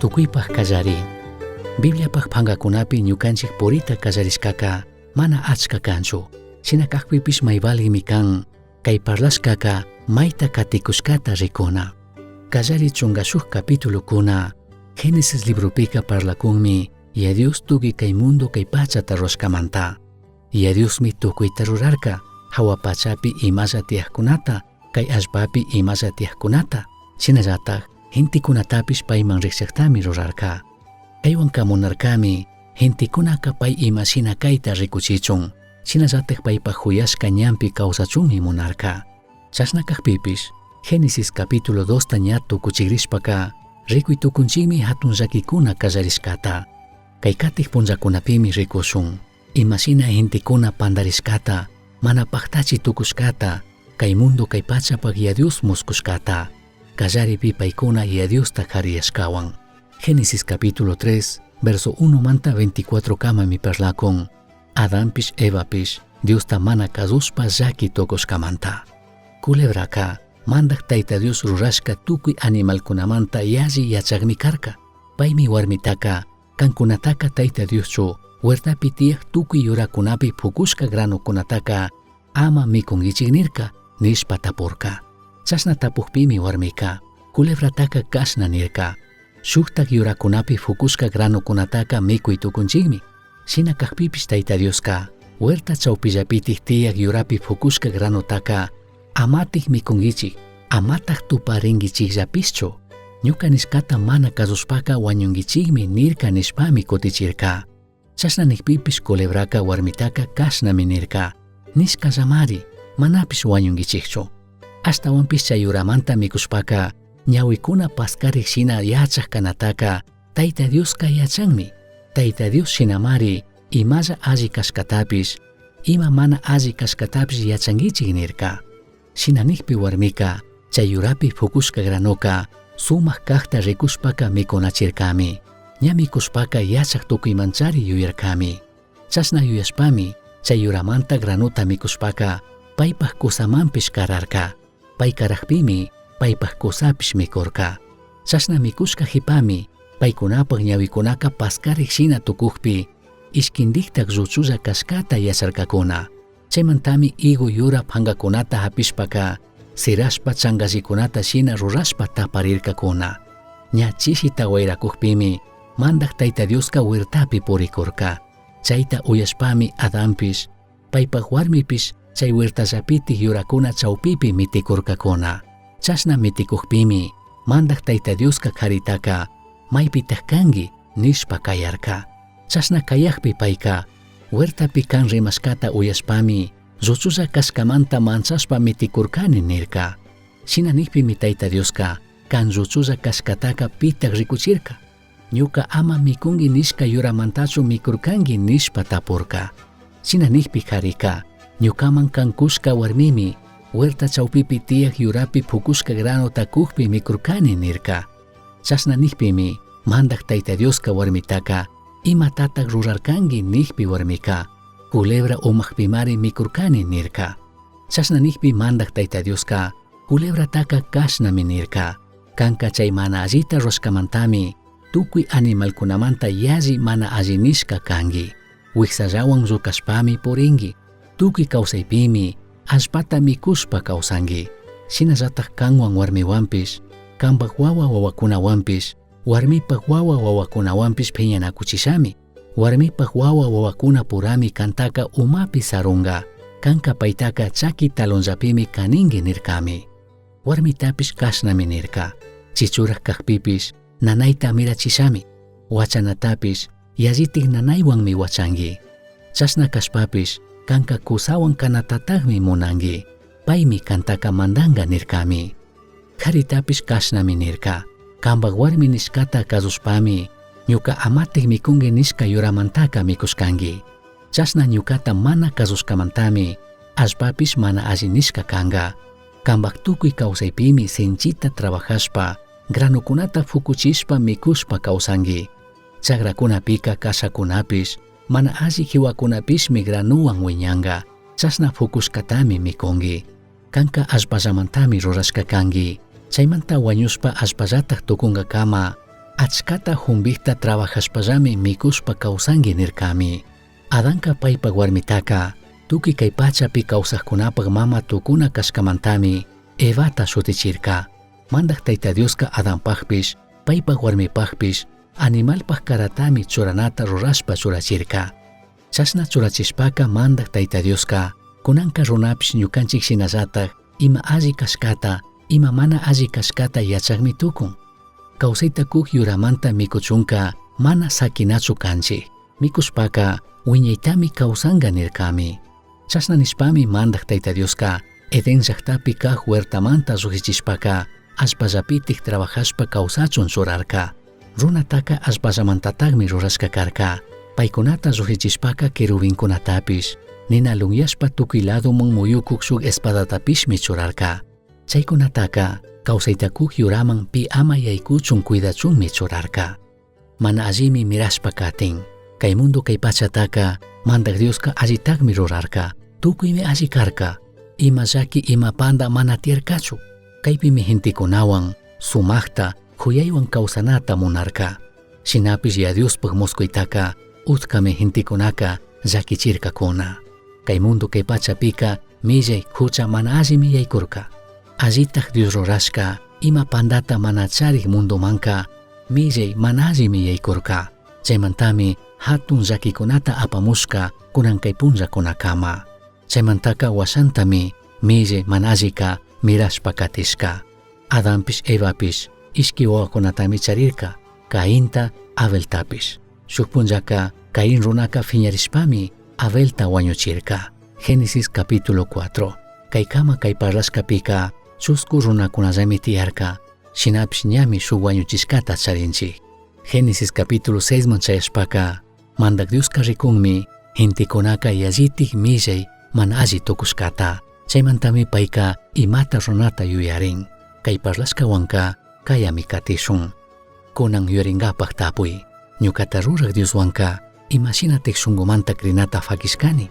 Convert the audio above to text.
Tucuipaj callari. Bibliapaj pangacunapi ñucanchij purita callarishcaca mana achca canchu. Shina cajpipish may valimi can. Cai parlashcaca maita caticushcata ricuna. Callari chunga shuj capitulocuna Génesis libropica parlacunmi Yaya Dios tucui cai mundo cai pachata rurashcamanta. Yaya Diosmi tucuita rurarca, jahua pachapi imalla tiyajcunata, cai allpapi imalla tiyajcunata, shinallataj gentecunatapish paiman rijchajtami rurarca. Caihuanca munarcami gentecunaca pai ima shina caita ricuchichun, shinallataj paipaj juyashca ñanpi causachunmi munarca. Chashna cajpipish, Génesis capítulo 2ta ña tucuchigrishpaca, ricui tucunchijmi jatun llaquicuna callarishcata. Cai catij punllacunapimi ricushun, ima shina gentecuna pandarishcata, mana pajtachi tucushcata, cai mundo cai pachapaj Yaya Dios muscushcata, callaripi paicuna Yaya Diosta jariyashcahuan. Génesis capítulo 3, verso 1 manta 24 camami parlacun, Adanpish Evapish Diosta mana cazushpa llaqui tucushcamanta. Culebraca, Mandaj Taita Dios rurashca tucui animalcunamanta yalli yachajmi carca. Paimi huarmitaca, Cancunataca Taita Dioschu huertapi tiyaj tucui yuracunapi pucushca granocunataca ama micunguichij nirca? nishpa tapurca. Chashna tapujpimi huarmica, culebrataca cashna nirca, Shujtaj yuracunapi fucushca granocunataca micui tucunchijmi. Shina cajpipish Taita Diosca, huerta chaupillapitij tiyaj yurapi fucushca granotaca amataj micunguichij, amataj tuparinguichijllapishchu. Ñuca nishcata mana cazushpaca huañunguichijmi nirca nishpami cutichirca. Chashna nijpipish culebraca huarmitaca cashnami nirca, Nishcallamari, manapish huañunguichijchu. Ashtahuanpish chai yuramanta micushpaca, ñahuicuna pascarij shina yachaj canataca Taita Diosca yachanmi. Taita Dios shinamari imalla alli cashcatapish, ima mana alli cashcatapish yachanguichij nirca. Shina nijpi huarmica, chai yurapi fucushca granoca sumaj cajta ricushpaca micunachircami. Ña micushpaca yachaj tucuimanchari yuyarcami. Chashna yuyashpami, chai yuramanta granota micushpaca, paipaj cusamanpish cararca. Pai carajpimi, paipaj cusapish micurca. Chashna micushca jipami, paicunapaj ñahuicunaca pascarij shina tucujpi, ishquindijtaj lluchulla cashcata yacharcacuna. Chaimantami higo yura pangacunata japishpaca, sirashpa changallicunata shina rurashpa taparircacuna. Ña chishita huairacujpimi, Mandaj Taita Diosca huertapi puricurca. Chaita uyashpami Adanpish, paipaj huarmipish chai huertallapitaj yuracuna chaupipi miticurcacuna. Chashna miticujpimi, Mandaj Taita Diosca jaritaca, Maipitaj cangui? nishpa cayarca. Chashna cayajpi paica, Huertapi can rimashcata uyashpami, lluchulla cashcamanta manchashpa miticurcani nirca. Shina nijpimi Taita Diosca, Can lluchulla cashcataca pitaj ricuchirca? Ñuca ama micungui nishca yuramantachu micurcangui? nishpa tapurca. Shina nijpi jarica, Ñucaman can cushca huarmimi, huerta chaupipi tiyaj yurapi pucushca granota cujpi micurcani nirca. Chashna nijpimi, Mandaj Taita Diosca huarmitaca, Imatataj rurarcangui? nijpi huarmica, Culebra umajpimari micurcani nirca. Chashna nijpi Mandaj Taita Diosca, culebrataca cashnami nirca, Canca chai mana allita rurashcamantami tucui animalcunamanta yalli mana alli nishca cangui. Huijsallahuan llucashpami puringui. Tucui causaipimi allpata micushpa causangui. Shinallataj canhuan huarmihuanpish, cambaj huahua huahuacunahuanpish, huarmipaj huahua huahuacunahuanpish piñanacuchishami. Huarmipaj huahua huahuacunapurami cantaca umapi sarunga. Canca paitaca chaqui talonllapimi caningui nircami. Huarmitapish cashnami nirca, Chichuraj cajpipish nanaita mirachishami, huachanatapish yallitaj nanaihuanmi huachangui. Chashna cashpapish canca cusahuan canatatajmi munangui, paimi cantaca mandanga nircami. Jaritapish cashnami nirca, Cambaj huarmi nishcata cazushpami, ñuca amataj micungui nishca yuramantaca micushcangui. Chashna ñucata mana cazushcamantami, allpapish mana alli nishca canga. Cambaj tucui causaipimi sinchita trabajashpa, granocunata fucuchishpa micushpa causangui. Chagracunapica cashacunapish, mana alli jihuacunapishmi granohuan huiñanga, chashna fucushcatami micungui. Canca allpallamantami rurashca cangui. Chaimanta huañushpa allpallataj tucungacama, Achcata jumbijta trabajashpallami micushpa causangui nircami. Adanca paipaj huarmitaca tucui cai pachapi causajcunapaj mama tucuna cashcamantami Evata shutichirca. Mandaj Taita Diosca Adanpajpish, paipaj huarmipajpish animalpaj caratami churanata rurashpa churachirca. Chashna churachishpaca Mandaj Taita Diosca, cunanca runapish ñucanchij shinallataj ima alli cashcata, ima mana alli cashcata yachajmi tucun. Causaita cuj yuramanta micuchunca mana saquinachu canchij. Micushpaca huiñaitami causanga nircami. Chashna nishpami Mandaj Taita Diosca Edén llajtapi caj huertamanta llujshichishpaca allpallapitaj trabajashpa causachun churarca. Runataca allpallamantatajmi rurashca carca. Paicunata llujshichishpaca querubincunatapish, nina lunyashpa tucui ladoman muyucuj shuj espadatapishmi churarca. Chaicunataca causaita cuj yuraman pi ama yaicuchun cuidachunmi churarca. Mana allimi mirashpa catin. Cai mundo cai pachataca Mandaj Diosca allitajmi rurarca. Tucuimi alli carca. Ima llaqui ima panda mana tiyarcachu. Caipimi gentecunahuan sumajta juyaihuan causanata munarca. Shinapish Yaya Diospaj muscuitaca utcami gentecunaca llaquichircacuna. Cai mundo cai pachapica millai jucha mana allimi yaicurca. Allitaj Dios rurashca ima pandata mana charij mundomanca millai mana allimi yaicurca. Chaimantami jatun llaquicunata apamushca cunan cai punllacunacama. Chaimantaca huashantami millai mana allica mirashpa catishca. Adanpish Evapish ishqui huahuacunatami charirca, Cainta Abeltapish. Shuj punllaca Caín runaca fiñarishpami Abelta huañuchirca. Génesis capítulo 4. Caicama cai parlashcapica chuscu runacunallami tiyarca, shinapish ñami shuj huañuchishcata charinchij. Génesis capítulo 6 man chayashpaca, Mandaj Diosca ricunmi gentecunaca yallitaj millai mana alli tucushcata. Chaimantami paica imata runata yuyarin. Cai parlashcahuanca cayami catishun. Cunan yuyaringapaj tapui. Ñucata ruraj Dioshuanca ima shinataj shungumanta crinata faquishcani?